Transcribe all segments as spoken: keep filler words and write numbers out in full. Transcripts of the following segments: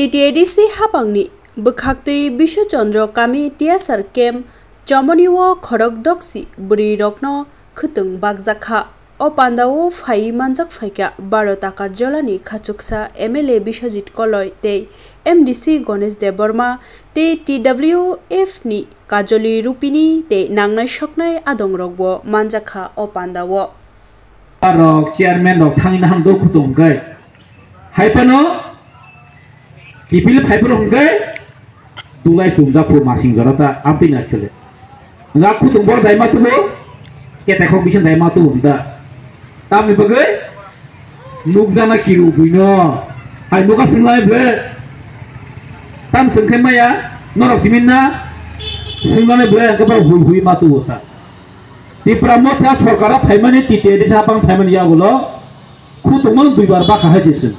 T T A D C hapangni bwkhaktwi Bishu Chandra kami T S R camp Chomoni o khorok doksi bwrwi rokno khwtwng bakjak kha. O pandao phaiwi manjak phaikha Bharat Akar Jolani khachuksa M L A Biswajit Koloi tei M D C Ganesh Debbarma tei T W F ni Kajoli Rupini tei nangnai soknai adongrokbo manjak kha o pandao. Rok chairman rok thangwi naham do khutung hwnkhe. Hai phano kiphil phai phano hwnkhe dulai chumjak phu masing jora ta amtwi na khele. Nga khutung bor dai ma tubo, kete khok bisan dai ma tubo da. Tamni bagwi nukjana kiru buino. Hai nuka singlai ble. Tam sengkhe maya, norok simin na. Singlai ble, kebal hui hui ma tubo ta. Tipra Motha sorkara phaimani T T A D C hapang phaimani yagulo khutungmano duibar baka hai se chwng.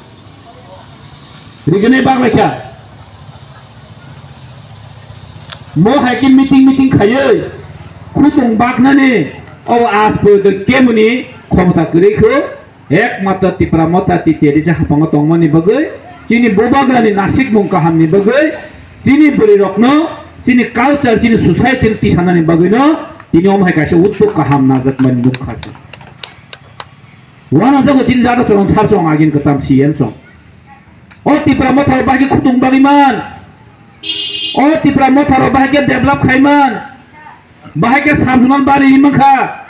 Rigini bak laikha. Mo hai khe meeting meeting khaiwi khutung baknani obo as porjonto kemuni khomota kwrwi kho. Ekmatro Tipra Motha T T A D C hapango tongmani bagwi, chini bubagrani nasikmung kahamni bagwi, chini bwrwirokno, chini culture, chini society-no tisanani bagwino tini omo hai kaisa uddog kaham najakmani nukha se. Uanajago chini Radha Charan sir song agin kwcham C M song. O Tipra Motha rok bahai khe khutung bagwi man. O Tipra Motha rok bahai khe develop khai man. Bahai khe sub zonal bari ri mankha.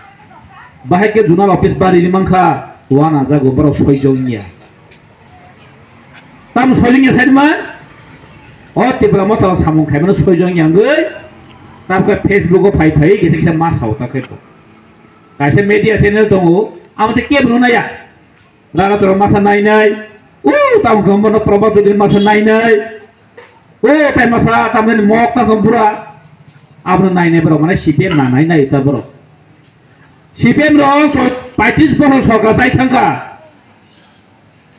Bahai khe zonal office bari ri mankha. Uanajago borok soijong ya. Tam soijong ya sai man. O Tipra Motha rok samung khaimano soijong ya wngwi. Tam khe Facebook o phai phai kisa kisa ma sao ta khe. Kaisa media channel tongo. Amo se kebo naya. Rara choro masa nainai. O tamo khe bono Prabhat Chaudhary masa nainai. O tai masa tamni mok ta khe bura. Abono nainai borok mane C P M na nainai ta borok. C P M rok so-, paitris boso sorkar chai thangkha.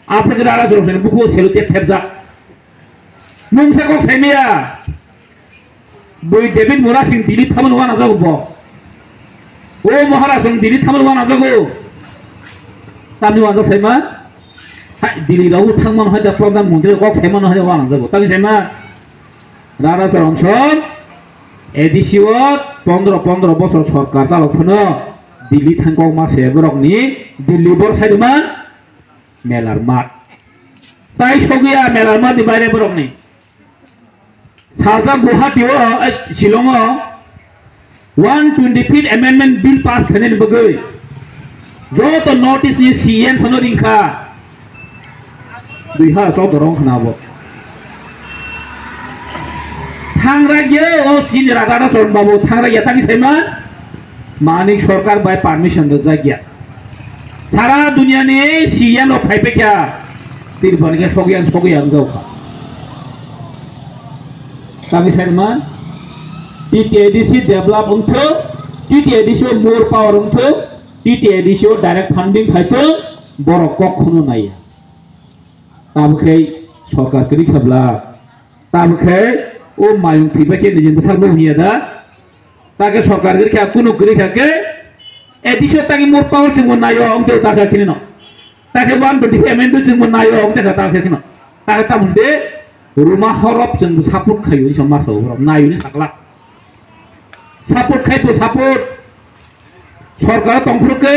Aphuru khe rara choro sani bukhugo selo tep thepjak. Mungsa kok saimaya. Bui David Murasing Delhi thamani uanajago bo. O Maharaj song Delhi thamani uanajago. Tamni uanajak saima. Hai Delhi rao thangmano hai da Pradhan Mantri kok saimano hai uanajago. Tamni saima. Rara Charan song A D C o pondro pondro bosor sorkar chalok phano Delhi thang kok ma se borokni Delhi bor sai man. Melar mat. Tai sogwi a melar mat ni baire borok ni. Salsa Guwahati o, eh, Shillong o one twenty fifth amendment bill pass khainani bagwi joto North East ni C M sono ringkha. Dui ha chok dorong khna bo. Thangragya o sini Radha Charan babu thangragya tangwi saima. Manik Sarkar bai permission rwjak ya. Sara duniya ni C M rok phai paikha. Tirpal ni khe sogwi ang sogwi ang jao kha. Kami sai man T T A D C develop wngthok, T T A D C o more power wngthok, T T A D C o direct funding phaithok, borok kok khunu naiya. Tabukhe sorkar kwrwi khabla, tabukhe o mayung thwibai khe nijini bwsakno hwnwi ya da? Take sorkar kwrwi kha, kunu kwrwi kha khe, A D C o tangwi more power chwngbo naio, wngtwi ta kha khini no. Take one twenty five amendment chwngbo naio, wngtwi kha ta kha khini no. Take tamo de, ruma horop chwngbo support khaio, isa masa horop naio ni sakla. Support khai to support. Sorkar tongphuru khe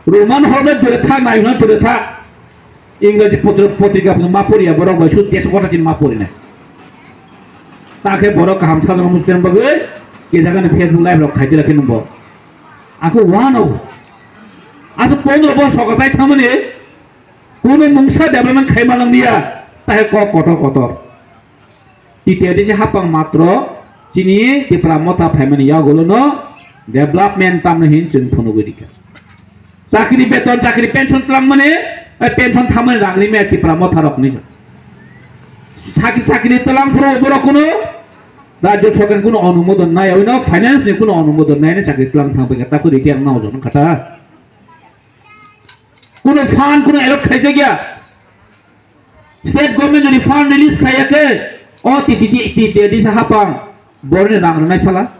Roman horle dure thak, naihuna dure thak. Ingraji potro-, potrika phano ma poriya borok bai sut teso kota chin ma porinai. Ta khe borok kaham sajagna muchung bagwi kejagani Facebook live rok khaitila khe nungbo. Ako wano. Asa pondro bosor sorkar chai thangmani. Kunu mungsa development khaima nang liya, tahe kok kotor kotor. T T A D C hapang matro chini Tipra Motha phaimani yagulo no development tamno hin chwng phunugwi dikha. Chakri beton, chakri pension twlangmani, eh, pension thamani rang rimaya Tipra Motha rokni. Chakri, chakri twlang phuru borok kuno rajyo sorkar kuno onumodon nai, oino finance ni kuno onumodon nai, chakri twlang thang bai kha, takhuk retire wngna ojon kha ta. Kuno fund kuno allot khaijak ya. State government jodi fund release khlaiya khe, o T T D, T T D sa hapang, borni rang rwnai sala.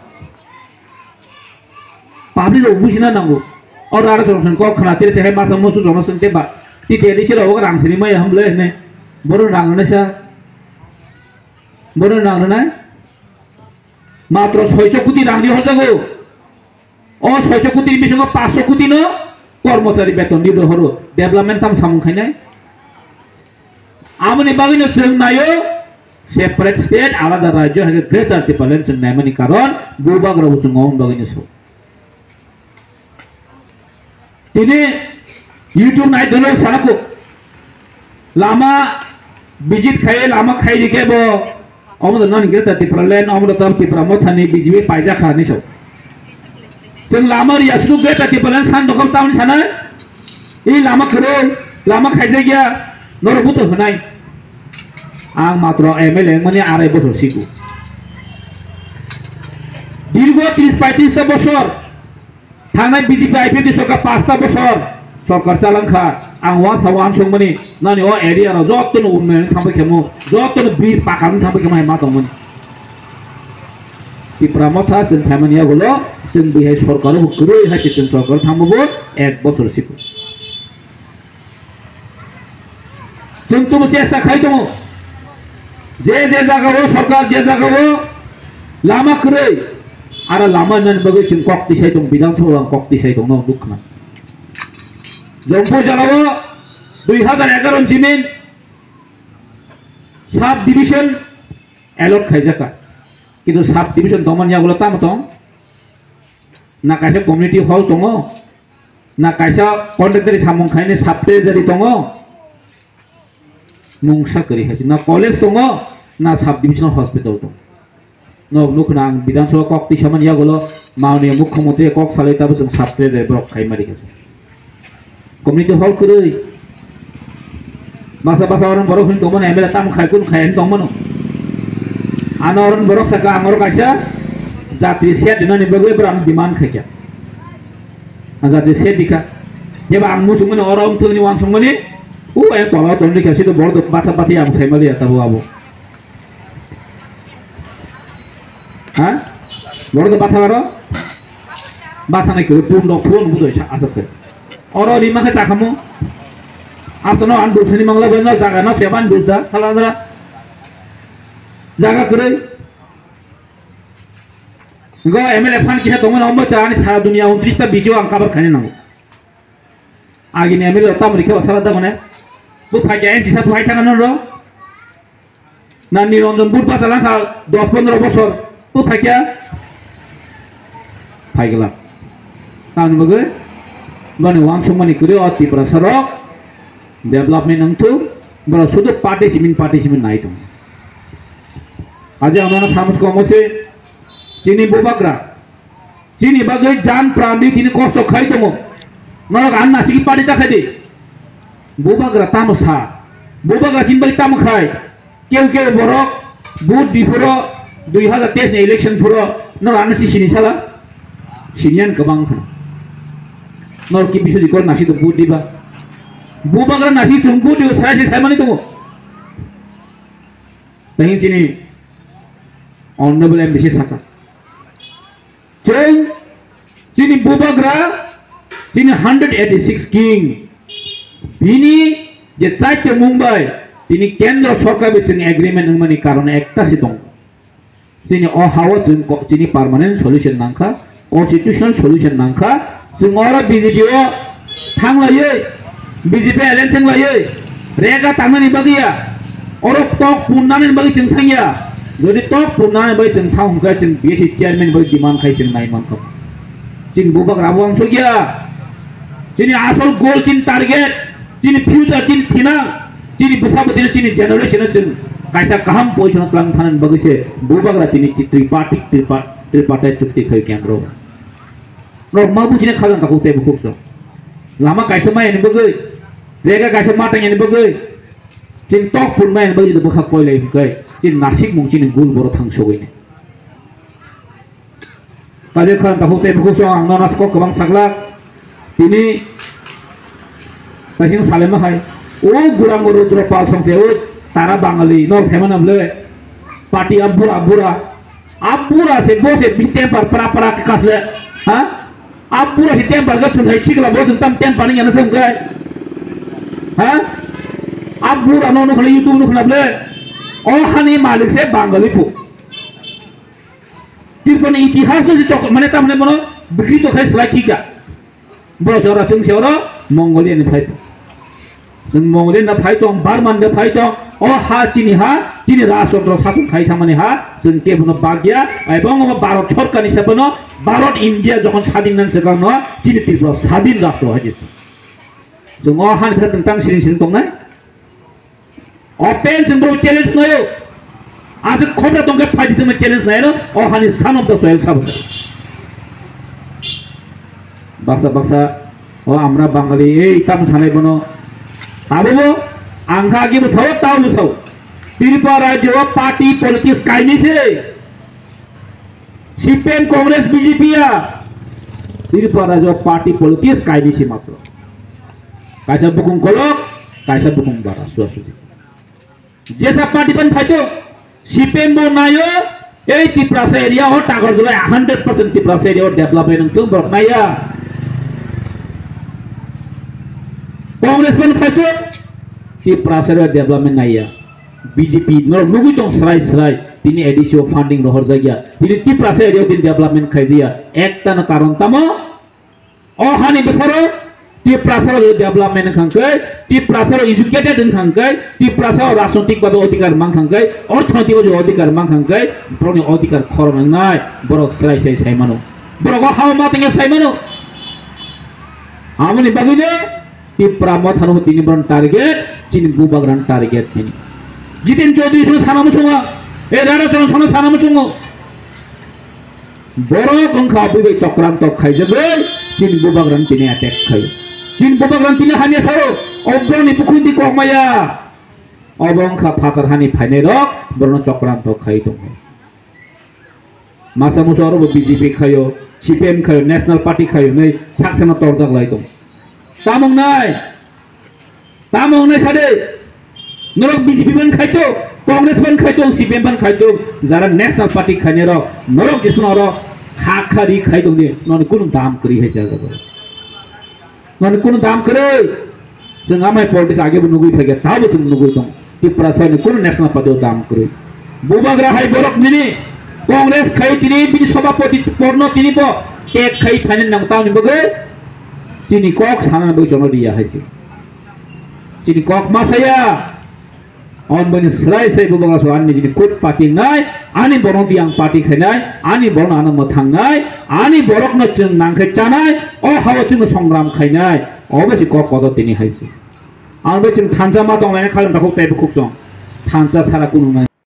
Public rok bujina nango. O rara jong song kok khna tere tere masa musu jong song te ba. T T D sa rok rang sini maya hamle ne. Borni rang rwnai sa. Bono nang rwnai. Matro soiso koti rang di horjago. O soiso koti ni bisingo paanso koti no kormochari beton di rohoro. Development tam samung khainai. Amoni bagwi no chwng naio separate state, alada rajyo hai khe Greater Tipraland chwng naimani karon bubagra bo chwng omoni bagwi no so. Tini YouTube nai dono sanako. Lama visit khai, lama khai di khe bo. Omo do non Greater Tipraland, omo do tam Tipra Motha ni B J P paijak kha ni so. Chwng lama riya sunu Greater Tipraland san dokam tamni sanai. I lama khwrwi, lama khaijakya, norok buto hwnai. Ang matro M L A wngmani arai bosor siku. Dirgo tris paitris ta bosor. Thangnai B J P I P F T sorkar pasta bosor sorkar chalangkha, ang wansa wansukmani nani o area rok jotono unnoyon thangbai khemo, jotono bridge pakarno thangbai khemo hai ma tongmani. Tipra Motha chwng phaimani yagulo chwng bihai sorkaro bo kwrwi hai se chwng sorkaro thangbo bo ek bosor siko. Chwng tubu chesta khai tongo. Je je jagao sorkar, je jagao lama kwrwi, aro lama nani bagwi chwng kok tisai tong, Bidhan Sabha ang kok tisai tong no dukha. Jompo jalao dui hazar egaro jimin sub division allot khaijaka. Kintu sub division tongmani yagulo tamo tong? Na kaisa community hall tongo, na kaisa contractor samung khaini sub treasury tongo, mungsa kwrwi hai se, na college tongo, na sub divisional hospital tongo. No nukna ang Bidhan Sabha kok tisamani yagulo mauni mukhyamantri kok salai tabo chwng sub treasury borok khai mari kha. Community hall kwrwi. Basa basa orang borok hwn tongmano M L A tam khai kun khai hwn tongmano. Ano orang borok saka ang oro kaisa jatri set dinani bagwi bram demand khai kha. Ang jatri set dikha. Jeba ang musungmani oro wngthwngni wansukmani. U ayang tola tongni kha sido borok batha bathi ang saimali ya tabo abo. Ha? Borok do batha baro? Batha nai kiri pun dok pun budo sa asok khe. Oro ni makhe chakhamu. Apto no an dusani mangla beno jaga no seban dus da khala dra. Jaga kwrwi. Go M L A fan kisa tongmani ombo ta ani sara dunia untris ta B C O ang cover khaina nango. Agini M L A tamo rikhe basala da mane. Bu phaikya N C sa phai thanga non ro. Na Niranjan Budhba jalang kha dos pondro bosor. Bu phaikya. Phaigla. Tamni bagwi bani wansukmani kwrwi o Tiprasa rok development wngthok. Borok sudu party simin party simin nai tong. Aje ano na samus komo se chini bubagra. Chini bagwi jan pran di tini kosto khai tongo. Norok ang nasiki party ta khai di. Bubagra tamo sa. Bubagra chini bagwi tamo khai. Keu keu borok vote di phuro dui hazar teis ni election phuro norok ang nasi sini sala. Sinian kwbang kha. Norok ki bisodi kor nasi to vote diba. Bubagra nasi chwng vote diba sai sai mani tongo. Tei chini honorable M D C saka. Chwng chini bubagra, chini hundred eighty six king, bini je chaitya mung bai, tini kendro sorkar bai chwng agreement wngmani karon ekta se tongo. Chini o hao chwng ko-, chini permanent solution nangkha, constitutional solution nangkha, chwng oro B J P o thanglaiwi, B J P alliance wnglaiwi, rega tangmani bagwi ya, oro tok punnani bagwi chwng thangya. Jodi tok punnani bagwi chwng thang hwnkhe chwng B S C chairman bai demand khai chwng nai mankha. Chini bubagra bo wansukya. Chini asol goal, chini target, chini future, chini thinang, chini bwsa bwtwino, chini generation-o chwng kaisa kaham position-o twlang thanani bagwi se bubagra tini chi-, tripartite, tripa-, tripartite chukti khai kendro. Norok ma bujina khajang takhuk tei bukhuk chwng. Lama kaisa mayani bagwi, rega kaisa ma tangyani bagwi, chini tok pun mayani bagwi bwkha koilai hwnkhe, chini nasikmung chini gul boro thang sogwini. Kaje khan takhuk tei bukhuk song ang nono kok kwbang saklak. Tini kaising salema hai. O Gurang Rudra Pal song se o tara Bangali no sema nam le. Party abura abura. Abura se bo se bi temper pra pra ke kasle. Ha? Abura se temper ga chun hai sikla bo chun tam temper ni yana song kai. Ha? Abura no no khale YouTube no khana ble. O hani malik se Bangali po. Tripura ni itihas no je chok mane tamne bono bikrito khai slai khika. Bo se oro chwng se oro Mongolian ni phai tong. Chwng Mongolian no phai tong, Burman no phai tong. O ha chini ha, chini Rajchandra sason khai thangmani ha, chwng kebono bagya, ebong omo Bharat sorkar ni sabano Bharat India jokhon sadin nang se no chini Tripura sadin rashtra hai jesa. Chwng o hani phai tong tang siring siring tongnai. Open chwng bo challenge nayo. Aswk khobra tongkhe phaidi chwngno challenge nayo, o hani son of the soil sabo. Baksa baksa, o amra Bangali, ei tam sanai bono. Abo bo, ang kha agi bo sao, tao bo sao. Tripura rajyo o party politics kaini se. C P M, Congress, B J P ya. Tripura rajyo o party politics kaini se matro. Kaisa bukung kolok, kaisa bukung bara, suasudi. Jesa party ban phaito, C P M bo nayo, ei Tiprasa area o Takarjala hundred percent Tiprasa area o development wngthung borok naiya. Congress ban phaito, Tiprasa area o development naiya. B J P norok nugui tong srai srai, tini A D C o funding rohorjakya, tini Tiprasa area o tini development khaijaya, ekta no karon tamo, O hani bwsaro Tiprasa rok development wngkha hwnkhe, Tiprasa rok educated wngkha hwnkhe, Tiprasa rok rajnotik babe odhikar mankha hwnkhe, orthonotik babe odhikar mankha hwnkhe, borokni odhikar khorang wngnai, borok chwrai sai sai mano. Borok o hao ma tongya sai mano. Aboni bagwino Tipra mothano tini borok target, chini bubagrani target tini. Jiten Chaudhary sono sana muchungo, e Radha Charan sono sana muchungo. Borok wngkha bui bai chokranto khaijagwi, chini bubagrani tini attack khaio. Chini bubagrani tini hamya sao, obroni bukhundi kokmaya. Obo wngkha phatar hani phainai rok, borokno chokranto khai tongo. Masa musa oro bo B J P khaio, C P M khaio, National Party khaio, nei saksano torjak lai tongo. Tamung nai, tamung nai sade, norok B J P ban khaito, Congress ban khaito, C P M ban khaito, jara National Party khainai rok, norok jesuna oro kha kha ri khai tongdi, noni kunu dam kwrwi hai jaga bo. Noni kunu dam kwrwi, chwng amai politics age bo nugui phaikha, tabo chwng nugui tong. Tiprasa ni kunu national party o dam kwrwi. Bubagra hai borok nini Congress khai tini bini sobhapoti porno tini bo tek khai phainani nang tamni bagwi chini kok sana bagwi jono riya hai se. Chini kok masaya. On bini srai srai bubagra so ani jini kut party nai, ani borno biang party khainai, ani borno ano mwthangnai, ani borokno chwng nangkhe chanai, o hao chwngno songram khainai, obo se kok kodo tini hai se. Ang bai chwng thansa ma tonglaina khalam takhuk tei bukhuk chwng. Thansa sara kunu nai.